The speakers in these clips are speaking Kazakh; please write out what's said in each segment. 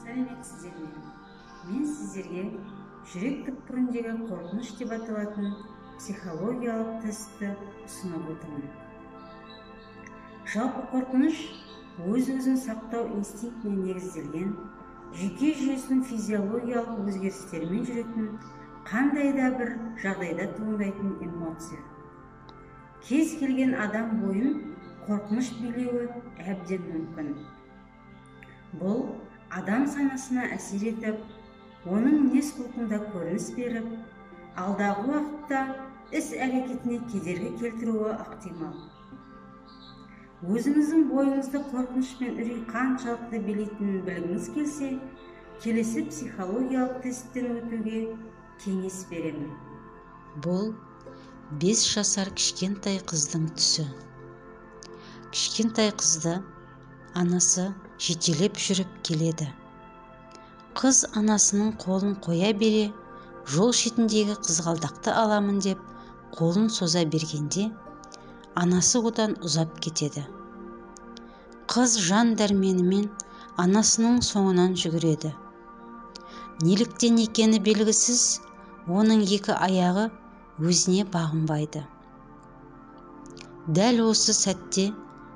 Сәлеметсіздер ме? Мен сіздерге жүрек түкпіріндегі қорқыныш деп аталатын психологиялық тестті ұсынып отырмын. Жалпы қорқыныш өз-өзін сақтау инстинктіне негізделген, жүйке жүйесінің физиологиялық өзгерістерімен жүретін қандай да бір жағдайда туындайтын эмоция. Кез келген адам бойын қорқыныш билеуі әбден мүмкін. Бұл адам санасына әсер етіп, оның мінез-құлқында көрініс беріп, алдағы уақытта іс-әрекетіне кедергі келтіруі ықтимал. Өзіңіздің бойыңызды қорқыныш пен үрей қаншалықты билейтінін білгіңіз келсе, келесі психологиялық тесттен өтуге кеңес беремін. Бұл 5 жасар кішкентай қыздың түсі. Кішкентай қызды анасы жетелеп жүріп келеді. Қыз анасының қолын қоя бере, жол шетіндегі қызғалдақты аламын деп қолын соза бергенде, анасы одан ұзап кетеді. Қыз жан дәрменімен анасының соңынан жүгіреді. Неліктен екені белгісіз, оның екі аяғы өзіне бағынбайды. Дәл осы сәтте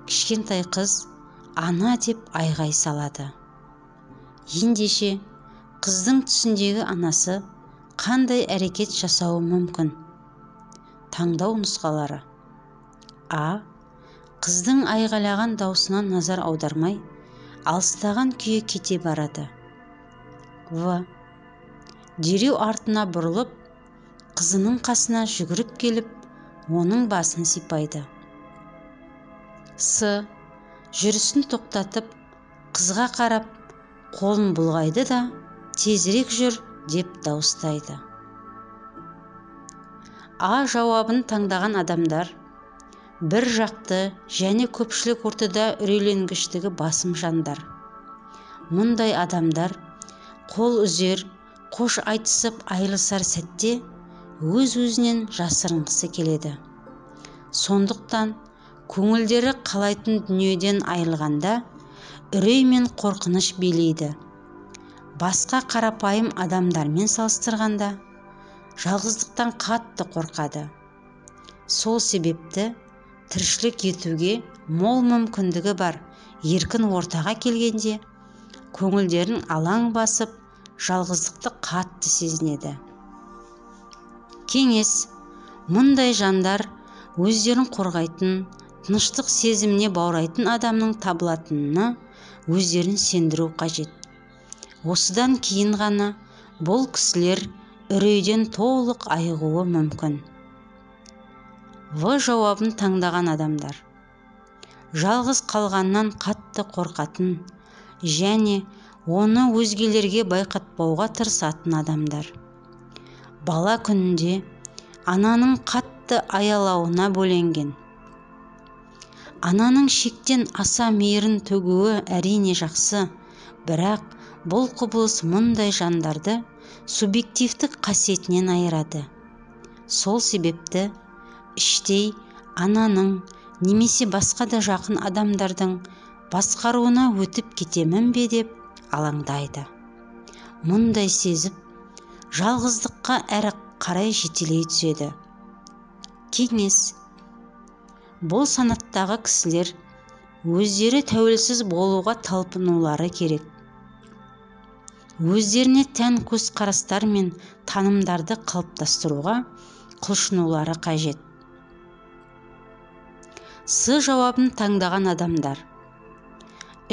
кішкентай қыз ана деп айғай салады. Ендеше, қыздың түсіндегі анасы қандай әрекет жасауы мүмкін? Таңдау нұсқалары. А. Қыздың айғайлаған даусына назар аудармай, алыстаған күйі кете барады. В. Дереу артына бұрылып, қызының қасына жүгіріп келіп, оның басын сипайды. С. Жүрісін тоқтатып, қызға қарап, қолын бұлғайды да, тезірек жүр деп дауыстайды. А жауабын таңдаған адамдар бір жақты және көпшілік ортада үрейленгіштігі басым жандар. Мұндай адамдар қол үзер, қош айтысып айырылысар сәтте өз-өзінен жасырынғысы келеді. Сондықтан көңілдері қалайтын дүниеден айырылғанда үрей мен қорқыныш билейді. Басқа қарапайым адамдармен салыстырғанда жалғыздықтан қатты қорқады. Сол себепті тіршілік етуге мол мүмкіндігі бар еркін ортаға келгенде көңілдерін алаң басып, жалғыздықты қатты сезінеді. Кеңес. Мұндай жандар өздерін қорғайтын, тыныштық сезіміне баурайтын адамның табылатынына өздерін сендіру қажет. Осыдан кейін ғана бұл кісілер үрейден толық айығуы мүмкін. В жауабын таңдаған адамдар жалғыз қалғаннан қатты қорқатын және оны өзгелерге байқатпауға тырысатын адамдар. Бала күнінде ананың қатты аялауына бөленген. Ананың шектен аса мейірін төгуі әрине жақсы, бірақ бұл құбылыс мұндай жандарды субъективтік қасиетінен айырады. Сол себепті іштей ананың немесе басқа да жақын адамдардың басқаруына өтіп кетемін бе деп алаңдайды. Мұндай сезіп, жалғыздыққа әрі қарай жетелей түседі. Кеңес. Бұл санаттағы кісілер өздері тәуелсіз болуға талпынулары керек. Өздеріне тән көзқарастар мен танымдарды қалыптастыруға құлшынулары қажет. С жауабын таңдаған адамдар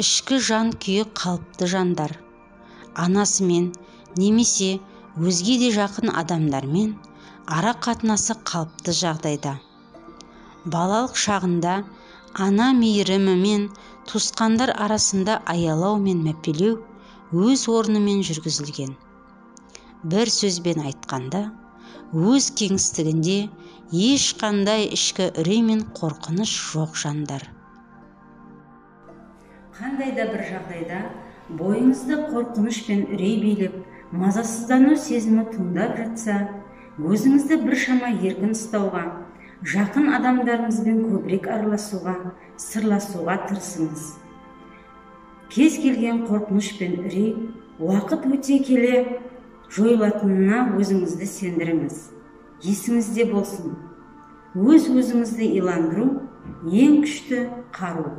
ішкі жан күйі қалыпты жандар. Анасымен немесе өзге де жақын адамдармен ара қатынасы қалыпты жағдайда. Балалық шағында ана мейірімі мен туысқандар арасында аялау мен мәпелеу өз орнымен жүргізілген. Бір сөзбен айтқанда, өз кеңістігінде ешқандай ішкі үрей мен қорқыныш жоқ жандар. Қандай да бір жағдайда бойыңызды қорқыныш пен үрей билеп, мазасыздану сезімі туындап жатса, өзіңізді біршама еркін ұстауға, жақын адамдарыңызбен көбірек араласуға, сырласуға тырысыңыз. Кез келген қорқыныш пен үрей Уақыт өте келе жойылатынына өзіңізді сендіріңіз. Есіңізде болсын, өз-өзіңізді иландыру ең күшті қару.